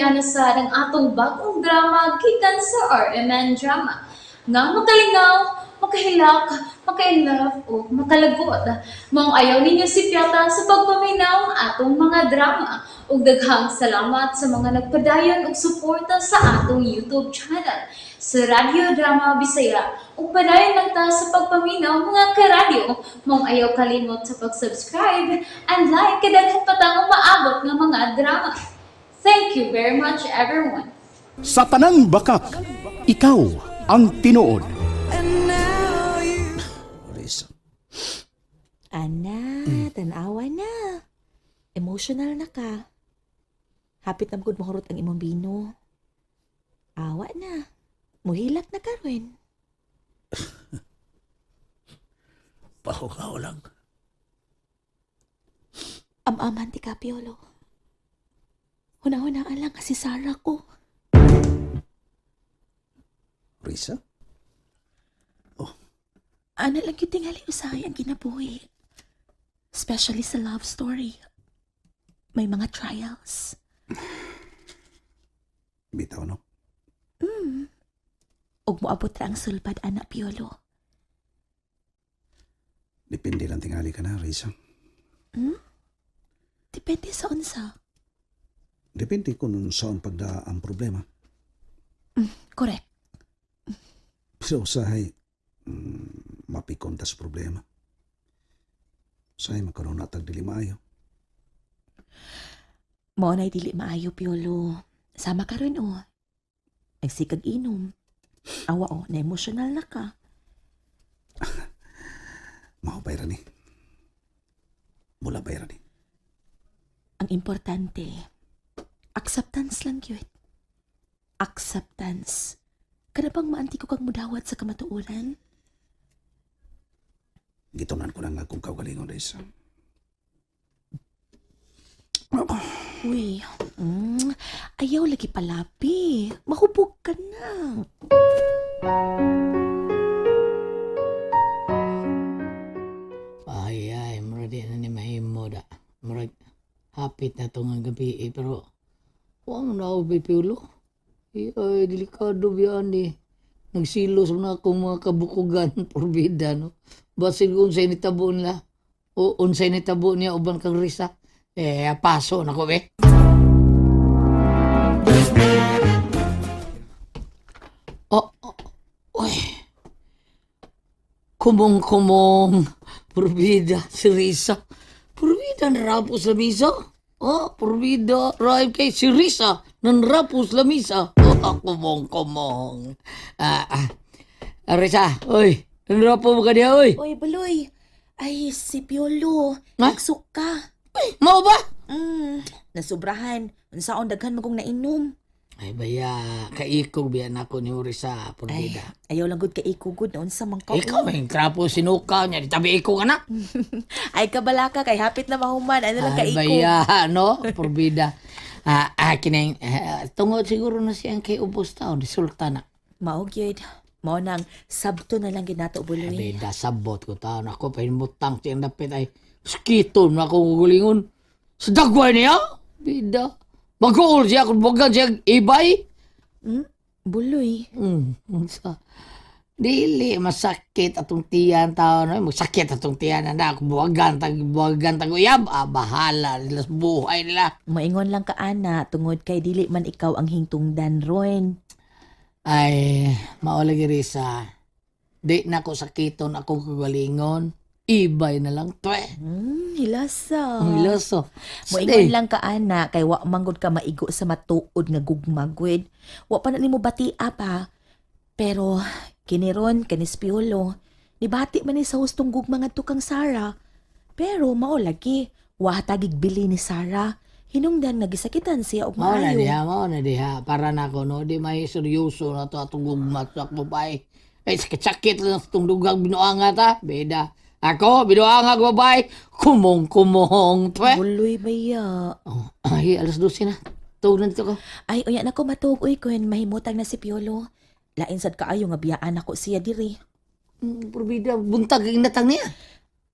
Ania na sad ang atong bagong drama gikan sa RMN Drama nga makalingaw, makahilak, maka-inlove o makalagot. Maong ayaw ninyo sipyata sa pagpaminaw ang atong mga drama. Ug daghang salamat sa mga nagpadayon og suporta sa atong YouTube channel sa Radyo Drama Bisaya. Ug padayon lang ta sa pagpaminaw, mga karadyo. Maong ayaw kalimot sa pag-subscribe and like kay daghan pa tang umaabot nga mga drama. Thank you very much, everyone. Sa tanang bakak, ikaw ang tinuod. Risa. Ana, tanawa na. Emotional na ka. Hapit na gud mahurot ang imong bino. Awa na. Muhilak na karon. Pahugaw lang. Amaman ti ka, Piolo. Huna-hunaan lang kasi Sarah ko. Risa? Ana lang yung tingali usahay ang kinabuhi. Especially sa love story. May mga trials. Bitaw, no? Ug moabot ra ang sulbad, ana, Piolo. Depende lang tingali ka na, Risa. Depende sa unsa. Depende kung saan pagda ang problema. Correct. Pero usahay, mapikon tas problema. Usahay, magkaroon na tag dili maayo. Mao na'y dili maayo, Piolo. Sama ka ron, oh. Nagsikag inom. Awa, oh, na-emotional na ka. Mahupay ra ni. Mula bay ra ni. Ang importante, acceptance lang yun. Acceptance. Kana bang maanti ko kang mudawat sa kamatuoran? Gitunan ko lang akong kaugalingon, Risa. Uy, ayaw lagi palapi. Mahubog ka na. Ay, ay, murag di na ni mahimo da. Murag hapit na to nga gabi eh, pero wa man na ako pipiulo. Ay, ay, delikado biyan eh. Nagsilos na akong mga kabukugan porbida, no? Basin kung unsay nitabo nila o unsay nitabo niya uban kang Risa. Eh, paso na ko, be. Oh, uy. Kumong-kumong. Purbida, si Risa. Purbida, narapos la misa. Oh, purbida, rhyme kay si Risa. Nanrapos la misa. Oh, kumong-kumong. Ah, ah. Ah, Risa, oy. Nanrapo mo ka niya, oy. Uy, Buloy. Ay, si Piolo. Ha? Nagsuka. Uy, mao ba? Nasubrahan. Unsaon daghan magong nainom. Ay, baya, kaikog biya na ako ni Risa, Ay, purbida. ayaw lang gud kay ikugod na unsa man ka. Ikaw, may trapo sinuka niya. Di tabi iko ka na. Ay, kabalaka kay hapit na mahuman. Ano lang Ay, ka ikog. baya, no? Purbida. Ah, ah, kineng, ah, tungod siguro na siyang kay ubos taon, resulta na. Mao gyud. Mao nang sabto na lang ginato, Buloy. Beda sabot ko taon ako pahinmutang siyang dapit ay skiton na ako gugulingon. Sa dagway niya, bida. Mag-uol siya kung bagan siya ibay. Buloy. Unsa. Dili masakit atong tiyan taon ay magsakit atong tiyan na ako buwagan tag uyab, ah, bahala nila sa buhay nila. Moingon lang ka ana tungod kay dili man ikaw ang hingtungdan ron. Ay, mao lagi, Risa. Di na ko sakiton akong kagalingon. Ibay na lang to eh. Hilasa. Ang iloso. Moingon lang ka ana kay wa manggod ka maigo sa matuod nga gugma gwid. Wa pa na nimo batia pa. Pero kini ron kani Piolo, nibati man ni sa hustong gugma ngadto kang Sarah. Pero mao lagi wa hatagig bili ni Sarah. Hinungdan nga gisakitan siya og Mao na maayo. diha, mao na diha. Para na ako, no? Di may seryoso na to atong gugma sa akong babae. Eh, sakit-sakit lang sa itong dugang binuanga ta. Beda. Ako, binuanga ko babae. Kumong-kumong, twe. Buloy baya. Oh, ay, 12:00 na. Tuog na dito ko. Ay, unya na ko matuog uy kun mahimutang na si Piolo. Lain sad kaayo nga biyaan ako siya diri. Probida, buntag ang natang niya.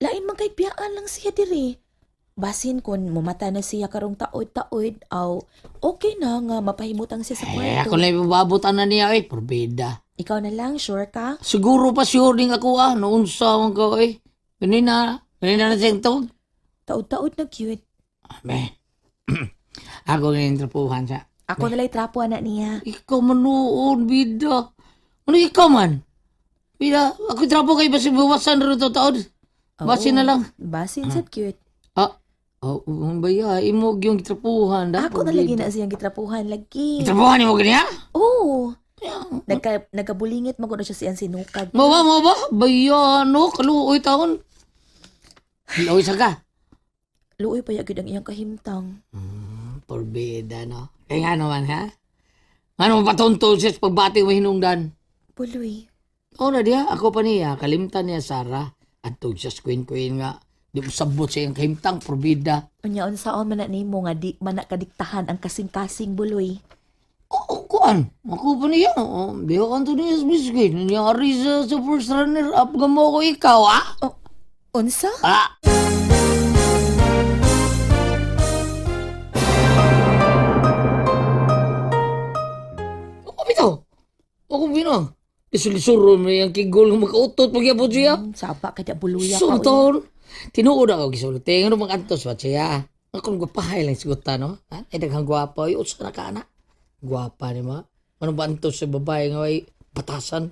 Lain man kay biyaan lang siya diri. Basin kon mumata na siya karong taod-taod aw okay na nga mapahimutang siya sa Eh, kwarto. ako lang ibababutan na niya, eh. Porbida. Ikaw na lang, sure ka? Siguro pa sure ding ako, ah. Noon sa man ko, eh. Ganina, ganina na siyang tawag. Taod-taod na cute. Be. Ako nga yung trapuhan siya. Ako na lang trapo ana niya. Ikaw man noon, bida. Ano ikaw man? Bida, ako trapo kay basi bawasan rin to taon. Basin na lang. Basin sad cute. Ah, oh, ba ya, imog yung trapuhan. Da, Ako na lagi na siyang gitrapuhan lagi. Trapuhan imo ganiya? Oo. Nagkabulingit man kuno siya siyang sinukag. Mo ba, mo ba? Baya, no, kaluoy taon. Luoy sa ka. Luoy pa gyud ang iyang kahimtang. Porbida, no? Kaya nga naman, ha? Ano patunto siya sa pagbati mo hinungdan? Buloy. Oo na diya, ako pa niya, kalimtan niya Sara. At siya sa queen-queen nga. Di mo sabot sa iyang kahimtang, porbida. Unya unsaon man na nimo nga di man na kadiktahan ang kasing-kasing, buloy? Oo, kuan. Ako pa niya. Oh, di ako kanto niya sa biscuit. Nangyari sa first runner up gamo ko ikaw, ah? Unsa? Ah! Ako bitaw. Ako bino. Isulisuro mo yung kigol nga makautot pagyapod siya. Saba kay da buluya ka. So, uy. taon. Tinuod ako gisulti. Ngano mga antos ba siya? Ako gwapahay lang sigutan, no? Ha? Ay, daghang gwapa. Ay, usa na ka, anak. Gwapa ni ma. Ano ba antos sa babae nga ay batasan?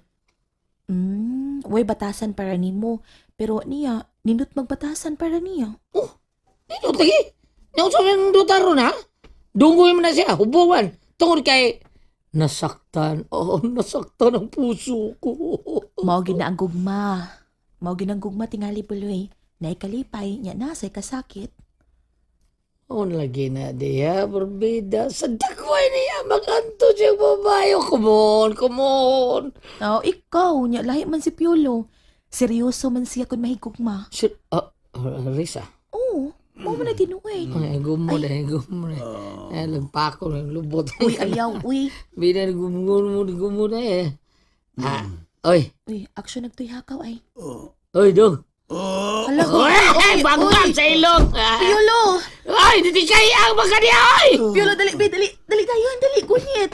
Way batasan para nimo. Pero niya, nindot magbatasan para niya. Oh, dito lagi. Nausa man dutaro na. Dunggoy mo na siya, hubuan. Tungod kay nasaktan. Oh, nasaktan ang puso ko. Mao gid na ang gugma. Mao gid ang gugma tingali, buloy. Naikalipay nya na say kasakit. Oh, lagi na diya, berbeda. Sa dakway niya, maganto siya babae. Oh, come on, come on. Oh, ikaw nya lahi man si Piolo. Seryoso man siya kun mahigugma. Sir, Risa. Oo, mao man na tinuod. Ay, gumod, ay, gumod. Ay, lagpako, ay, lubot. Uy, ayaw, uy. Bida, gumod, gumod, eh. Ah, oy, Uy, action nagtuyakaw ay. oy, dong. Hala ko. Uy, bangkang sa ilong. Ah. Piolo! Ay, di kay ang mga niya, ay! Piolo, dali, be, dali, dali tayo, dali, gunit.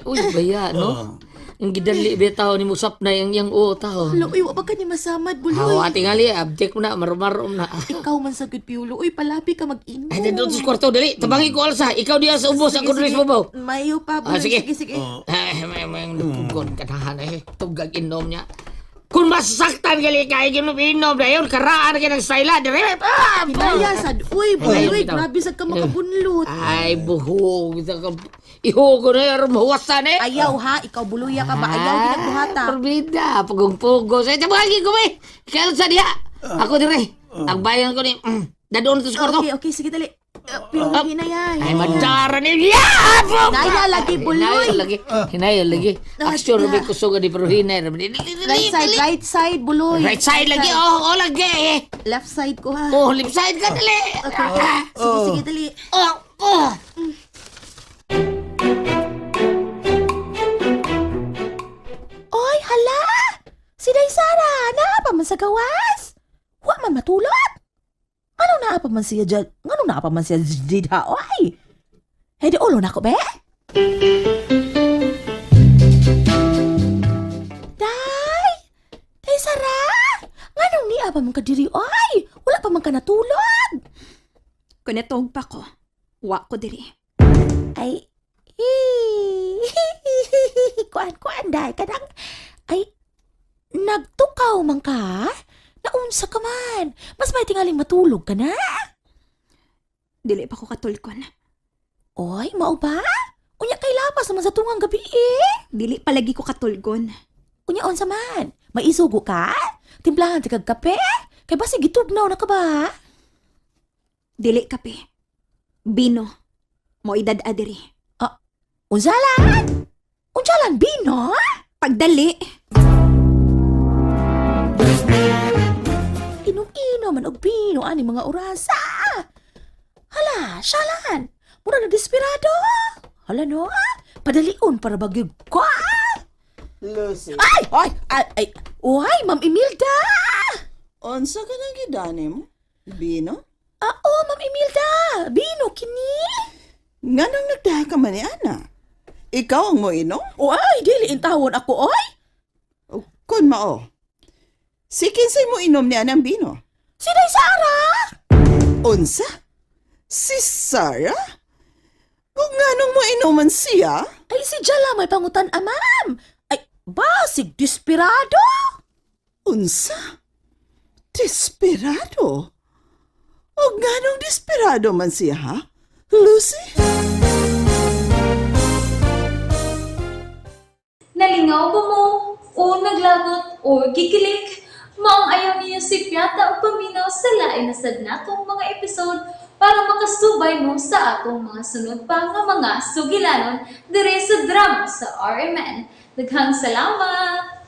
Uy, baya, no? Ang gidali, bitaw ni Musap na yung yang o tao. Hala, uy, wa pa ka ni masamad, buloy. Hawa, tingali, abject mo na, marumarom na. Ikaw man sa good, Piolo. Uy, palapi ka mag-inom. Ay, dito sa kwarto, dali. Tabangi ko alsa. Ikaw diya sa ubos, ako dali sa babaw. Mayo pa, Ah, buloy. sige. Sige, sige. Ay, may lupugon kanahan eh. Tugag inom niya. Kung masasaktan gali kay ginom inom na yun, karaan ka ng style dire. Ah, Hinaya, sad. Uy, buloy, Hinaya, bitaw. grabe sad ka makabunlot. Ay, buhog. Ihugo na yun, mahuwasan eh. Ayaw ha, ikaw buluya ka ba? Ayaw ginagbuhata. Porbida, pugong-pugo. Sa tabagi ko eh. Kaya sa diha. Ako dire. Ang bayan ko ni dadoon to sa kwarto. Okay, okay, sige, dali. Piolo, hinaya. Ay, madara ni Ya! Hinaya lagi, buloy. Hinaya lagi. Hinaya lagi. Action na. rubi kusog di pero hinay. Right side, buloy. Right side lagi. Oh, oh lagi. Left side ko ha. Oh, left side ka dali. Okay. Sige, sige, dali. Oh, oh. Oy, hala! Si Day Sara, naa pa man sa gawas? Wa man matulog? Ano naa pa man siya dyan? Ngano naa pa man siya dida? Oy! Hey, di ulo na ko, be? Day! Day Sara! Nganong niya pa man ka diri, oy? Wala pa man ka natulog? Kunetog pa ko. Wa ko diri. Ay, kuan kuan day kadang ay nagtukaw man ka. Naunsa ka man. Mas may tingaling matulog ka na. Dili pa ko katulkon. Oy, mao ba? Unya kay lapas naman sa tungang gabi eh. Dili palagi ko katulgon. Unya unsa man? May isugo ka? Timplahan ti kag kape? Kay basi gitugnaw na ka ba? Dili kape. Bino. Mo idad diri. Unsa lan? Unsa lan bino? Pagdali. Inom-inom man og bino ani mga orasa. Hala, siyalan. Mura na desperado. Hala no, padalion para bagyog ko. Lucy, Ay, ay, ay, ay, uy, Ma'am Imelda. unsa ka nang gidani mo? Bino? Ah, oh, Ma'am Imelda. Bino kini? Nganong nagdaha ka man ni Ana? Ikaw ang moinom? O ay, dili intawon ako oy. O kun mao. Si kinsay mo inom ni Anang bino? Si Day Sara. Unsa? Si Sarah? Kung nganong mo inuman siya? Ay, si Jala may pangutan, ah, ma'am. Ay, basig desperado. Unsa? Desperado? O nganong desperado man siya, ha? Lucy? Nalingaw ba mo? O naglagot o gikilig? Maong ayaw niyo si Piata o paminaw sa lain na sad natong mga episode para makasubay mo sa atong mga sunod pa nga mga sugilanon dire sa drama sa RMN. Daghang salamat!